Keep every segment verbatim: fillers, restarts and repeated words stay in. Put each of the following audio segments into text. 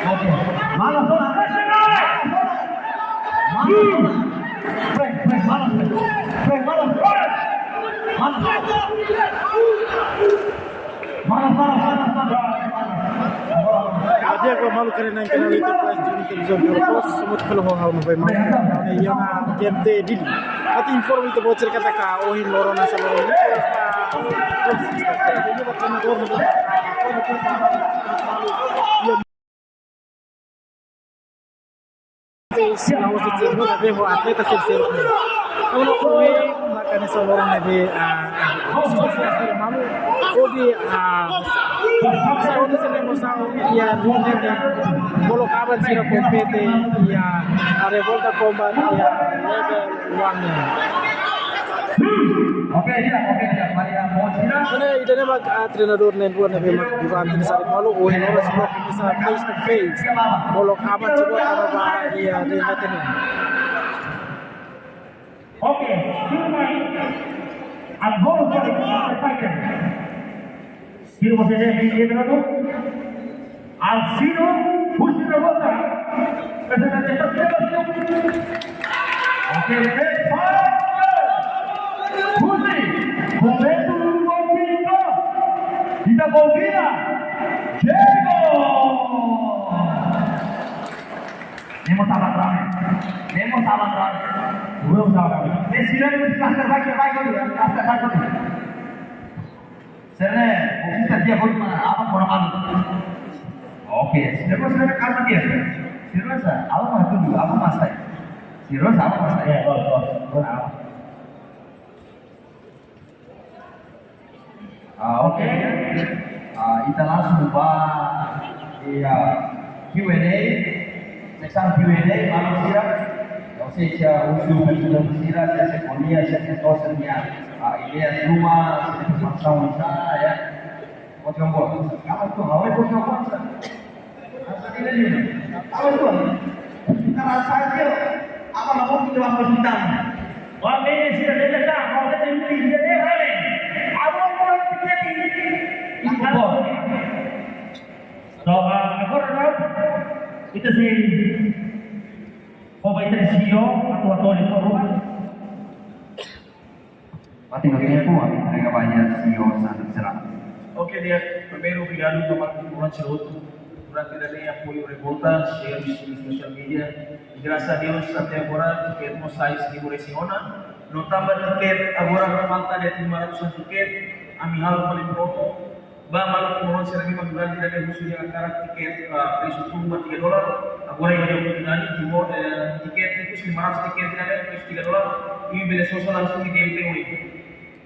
Oke. Malas zona. Malas zona. Malas zona. Frei, frei, malas, frei. Frei, malas, frei. Malas. Malas, malas, malas, malas. Di'ak, maluk sira, iha ne'e kanál YouTube Plus, Televizaun Jero Post, hamutuk fali ho ha'u November. Iha ne'e G M T Dili. Atu informa ita-boot sira katak ohin loron hanesan loron ne'e, sira, atleta sira, sira. Kalau ohin, maka hanesan loron ne'ebé, ah, ah, sira, sira, sira, malu, obi, ah, sira, sira, sira, sira, iha, bolok aban sira kompete, iha, ah, Revolta Combat, iha, level one ne'e. Oke, di'ak, oke, di'ak. Mari, ya, mohon sira. Ne'e, ida-ne'e mak, ah, treinadór na'in-rua ne'ebé mak durante ne'e sari malu, ohin loron sira komesa face to face. Bolok aban sira tama ba iha ring ne'e. Oke, tudo bem. Agora vou fighter. Sira, você deve ir, treinadór. Alcino, husi Revolta. Oke, husi Juventude Ita Bovina, Diego. Nemo salah terang. Nemo salah terang. Dua salah terang. Dia sira ni mesti cluster baik, baik dulu ya. Cluster baik dulu. Serne, mungkin tadi aku cuma apa kurang malu. Oke, sira, sira, karena dia. Sira sa, apa mah tunggu, apa mah saya. Sira sa, apa mah saya. Ya, bagus, bagus. Kurang apa? Ah, oke. Ah, ita langsung ba, iha, Q and A. Seksaun Q and A, maluk sira. Ou seja, husu pergunta sira, se se konia, se se tosen ya. Ah, ideia ruma, se se pasaun di sana, ya. Pode ir embora. Kamu tuh, mau ikut embora, sa? Apa dia ni? Apa tuh? Karena saja, apa mau kita waktu hitam? Wah, ini sih, dia dah, mau kita ini, dia, dia, dia. Apa mau kita ini? Itu kok. So, ah, agora, ita sei, oh, vai ter C E O, atu, atu, atu, atu. Mati no tempu, ami entrega ba iha C E O Sandro Serrano. Oke, di'ak, primeiru, obrigadu ba maluk sira hotu durante ida-ne'e apoiu Revolta, share iha social media. E graças a Deus, até agora, tiket mós sai seribu resin ona. No tanba tiket agora falta de'it lima ratus tiket, ami halo fali promo. Ba maluk moris sira ne'ebé mak durante ida-ne'e husu dehan hakarak tiket, ah, presu turun ba tiga dolar. Agora iha oportunidade, Timor, eh, tiket ikus lima ratus tiket ida-ne'e presu tiga dolar. Imi bele sosa langsung iha G M T oin.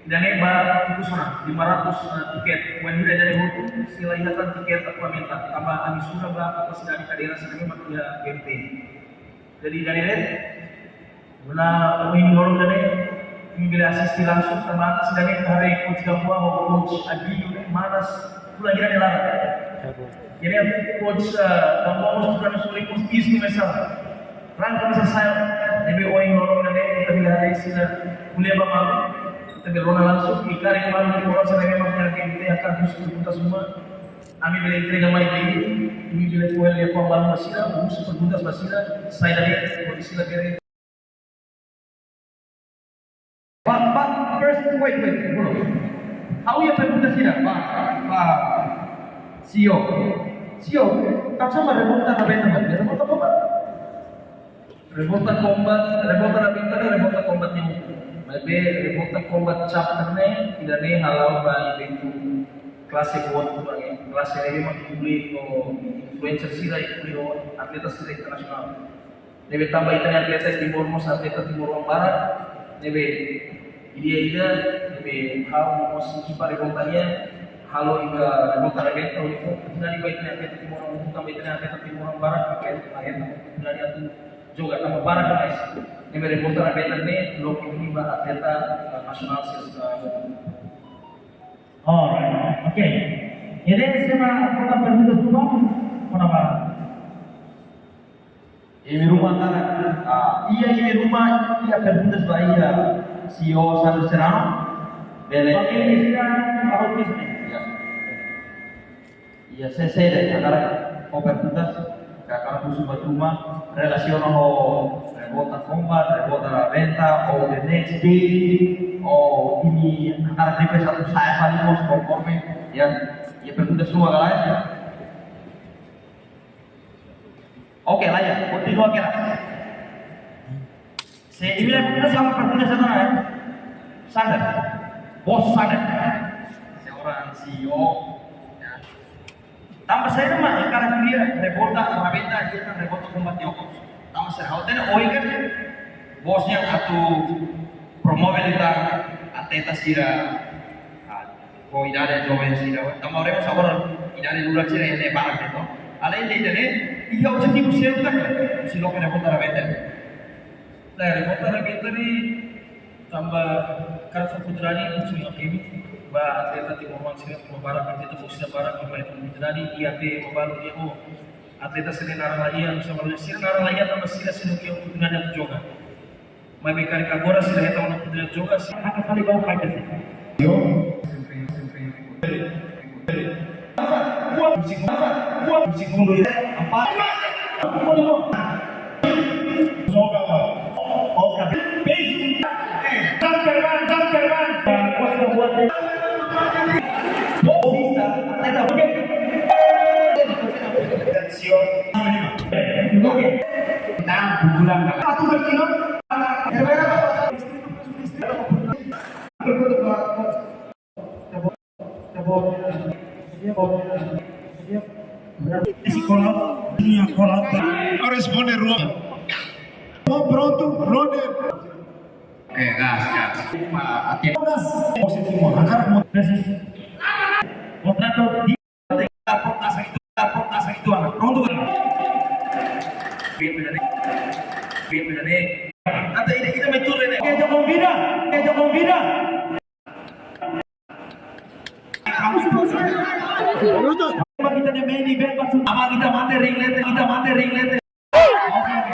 Ida-ne'e ba ikus ona, lima ratus, eh, tiket. Wainhira ida-ne'e hotu, sei la iha tan tiket atu aumenta. Tanba ami sudah ba kapasidade kadeira sira ne'ebé mak iha G M T. Jadi, dari red, guna ohin loron ida-ne'e, imi bele asiste langsung tanba sira ne'e haree coach Gamboa ho coach Adilio ne'e manas fulan ida-ne'e laran. Jadi, coach, eh, Gamboa mós sudah sulit coach is komesa. Rang komesa sai, ne'ebé ohin loron ida-ne'e, ita bele haree sira ko'alia ba malu, ita bele rona langsung, i karik malu di bola sira ne'ebé mak iha G M T akan husu pergunta semua. Ami bele entrega mai ba imi, imi bele ko'alia fó ba sira, husu perguntas ba sira, sai dari kondisi la bere. Ba, ba, first, wait, wait, dulu. Ha'u iha pergunta sira, ba, ba, C E O. C E O, tanba sá mak Revolta Rabenta, ba, Revolta Combat? Revolta Combat, Revolta Rabenta, Revolta Combat nian. Maibé Revolta Combat chapter ne'e, ida-ne'e hala'o ba eventu klase boot, klase ne'ebé mak publik ho influencer sira, publik ho atleta sira internasionál. Ne'ebé tanba ita-nia atleta Timor mós atleta Timoroan barak, ne'ebé ida-idak, ne'ebé ha'u mós ekipa Revolta nian, halo iha Revolta Rabenta, hodi fó oportunidade ba ita-nia atleta Timoroan, tanba ita-nia atleta Timoroan barak, atleta, atleta oportunidade atu joga tanba barak demais. Ne'ebé Revolta Rabenta ne'e loke duni ba atleta, eh, nasionál sira, eh. Alright, oke. Jadi, siapa, siapa pergunta semua? Kenapa? Imi ruma, ah, iha imi ruma, iha perguntas ba iha C E O Sandro Serrano? Bele. Oke, ini sudah, Pak Hafiz. Ya. Iha, sé, sé de'it, agora, ó perguntas? Hakarak husu ba tuma relasiona ho Revolta Combat, Revolta Rabenta, ou the next day, ou imi hakarak request atu sa'e fali mós konforme iha, iha perguntas rua ka lae? Oke, lae, kontinua kedas. Se imi la pergunta, sama pergunta sana, eh? Sander. Bos Sander. Seorang C E O. Ya. Tanba saida mak hakarak kria Revolta Rabenta, iha tan Revolta Combat Yoko. Tanba saida, ha'u hatene ohin kan bos nian atu promove liután atleta sira, ah, ho idade joven sira. Tanba haree mós agora idade lurak sira ne'e barak de'it. Alende ida-ne'e, iha objetivu seluk tan, husi loke Revolta Rabenta. Nah, Revolta Rabenta ne'e tanba hakarak fó oportunidade, atu iha kemi, ba atleta timoroan sira, ba barak atleta fó sira barak, ba atleta timoroan sira, iha te ba balu dia, oh, atleta sira naran la iha, nu'usá balu sira naran la iha, tanba sira seidauk iha oportunidade atu joga. Maibé karik agora sira hetan oportunidade joga, sira hakarak fali ba fight sira. Yo. Segundu, empat. Joga, oke. Peso. Number one, number one. Boa vista, atleta. Atenção. Nah, bulan. Atu berkilo. Isi kolot, isi kolot. Responde, Ruan. Bom, pronto, Roder. Oke, gas, gas. Gas. Positivo, hakarak mau. Kontratu di. Pronto, asa itu, pronto, asa itu, anak. Pronto, kan? Bebe, bebe. Nanti ini kita main tour ini. Kita konvida, kita konvida. Apa kita nia main event, Pak? Apa kita mate ring lete, kita mate ring lete.